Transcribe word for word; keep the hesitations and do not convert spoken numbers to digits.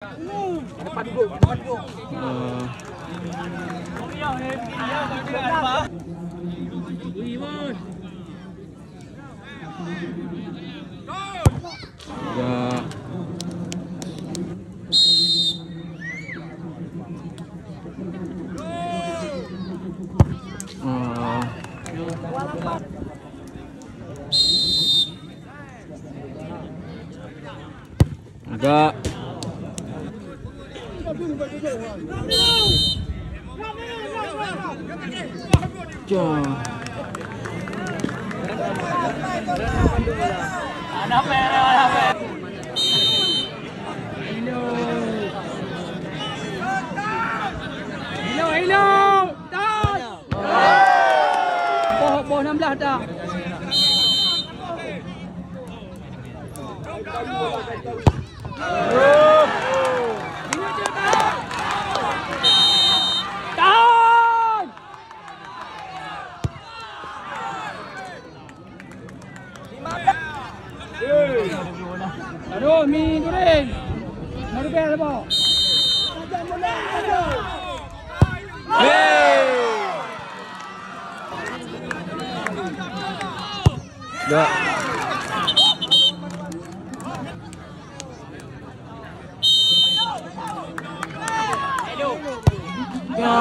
Eh. Ya. Ah. Agak. Cah. Hello, hello. Boh, boh enam belas dah. Tahan! Aduh, mi Durin. Marubel boh. Dah. Ya,